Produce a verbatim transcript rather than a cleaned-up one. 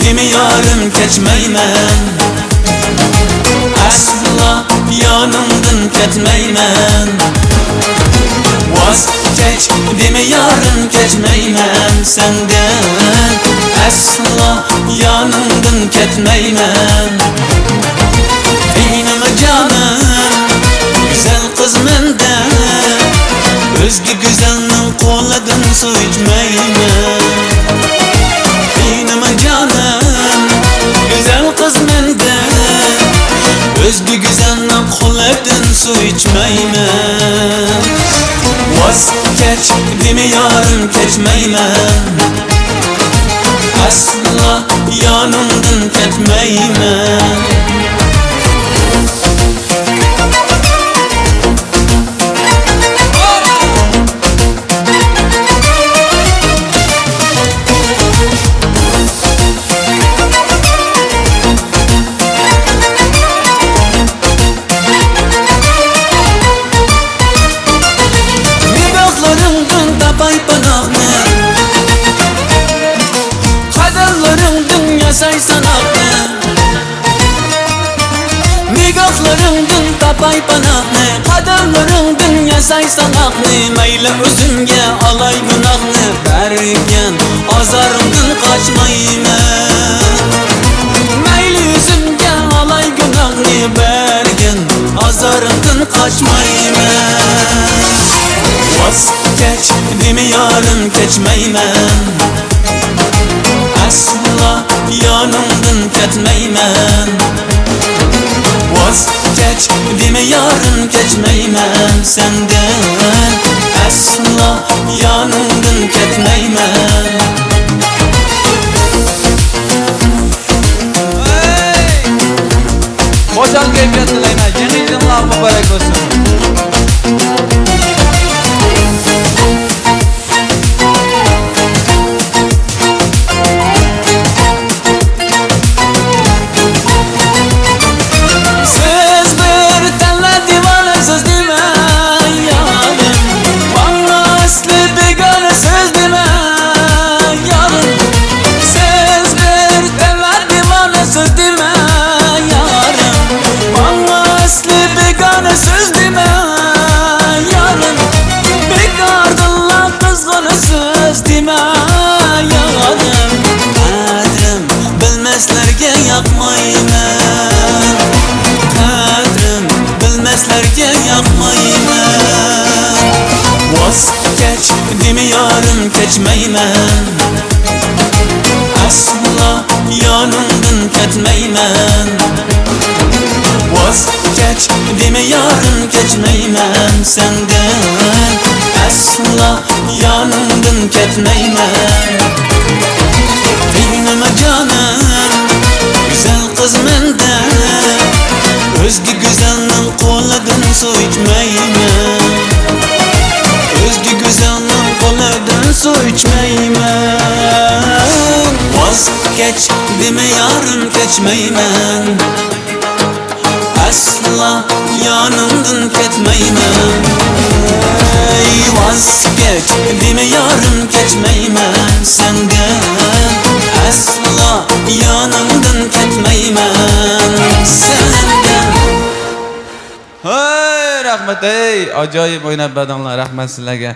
دېمە يارىم، كەچمەيمەن، ئەسلا يانىڭدىن كەتمەيمەن. ۋاز كەچ دېمە يارىم، كەچمەيمەن سەندىن، ئەسلا يانىڭدىن كەتمەيمەن. قىينىما جانىم، گۈزەل قىز مەندە، ئۆزگە گۈزەلنىڭ قولىدىن سۇ ئىچمەيمەن. قىينىما جانىم، گۈزەل قىز مەندە، ئۆزگە گۈزەلنىڭ قولىدىن سۇ ئىچمەيمەن. ۋاز كەچ دېمە يارىم، كەچمەيمەن، ئەسلا يانىڭدىن كەتمەيمەن. نىگاھلىرىڭدىن تاپاي پاناھنى، قەدەملىرىڭدىن ياساي ساناقنى. نىگاھلىرىڭدىن تاپاي پاناھنى، قەدەملىرىڭدىن ياساي ساناقنى. مەيلى ئۆزۈمگە ئالاي گۇناھنى، بەرگەن ئازارىڭدىن قاچمايمەن. مەيلى ئۆزۈمگە ئالاي گۇناھنى، بەرگەن ئازارىڭدىن قاچمايمەن. ۋاز كەچ دېمە يارىم، كەچمەيمەن، ئەسلا يانىڭدىن كەتمەيمەن. ۋاز كەچ دېمە يارىم، كەچمەيمەن سەندىن، ئەسلا يانىڭدىن كەتمەيمەن. خۇشال كەيپىيات تىلەيمەن، يېڭى يىلىڭلار مۇبارەك بولسۇن. سىز بىر تەنلا دىۋانە سۆز دېمەڭ يارىم، ماڭا ئەسلى بىگانە سۆز دېمەڭ يارىم. سىز بىر تەنلا دىۋانە سۆز دېمەڭ يارىم، ماڭا ئەسلى بىگانە سۆز دېمەڭ يارىم. بىكاردىنلا قىزغىن سۆز دېمەڭ يارىم. قەدرىم بىلمەسلەرگە ياقمايمەن، قەدرىم بىلمەسلەرگە ياقمايمەن. ۋاز كەچ دېمە يارىم، كەچمەيمەن، ئەسلا يانىڭدىن كەتمەيمەن. ۋاز كەچ دېمە يارىم، كەچمەيمەن سەندىن، ئەسلا يانىڭدىن كەتمەيمەن. قىينىما جانىم، گۈزەل قىز مەندە، ئۆزگە گۈزەلنىڭ قولىدىن سۇ ئىچمەيمەن. ئۆزگە گۈزەلنىڭ قولىدىن سۇ ئىچمەيمەن. ۋاز كەچ دېمە يارىم، كەچمەيمەن، ئەسلا يانىڭدىن كەتمەيمەن. ئەي ۋاز كەچ دېمە يارىم، كەچمەيمەن سەندىن، ئەسلا يانىڭدىن كەتمەيمەن سەندىن. ھەي رەھمەت، ھەي ئاجايىپ ئويناپ بەردىڭلار، رەھمەت سىلەرگە.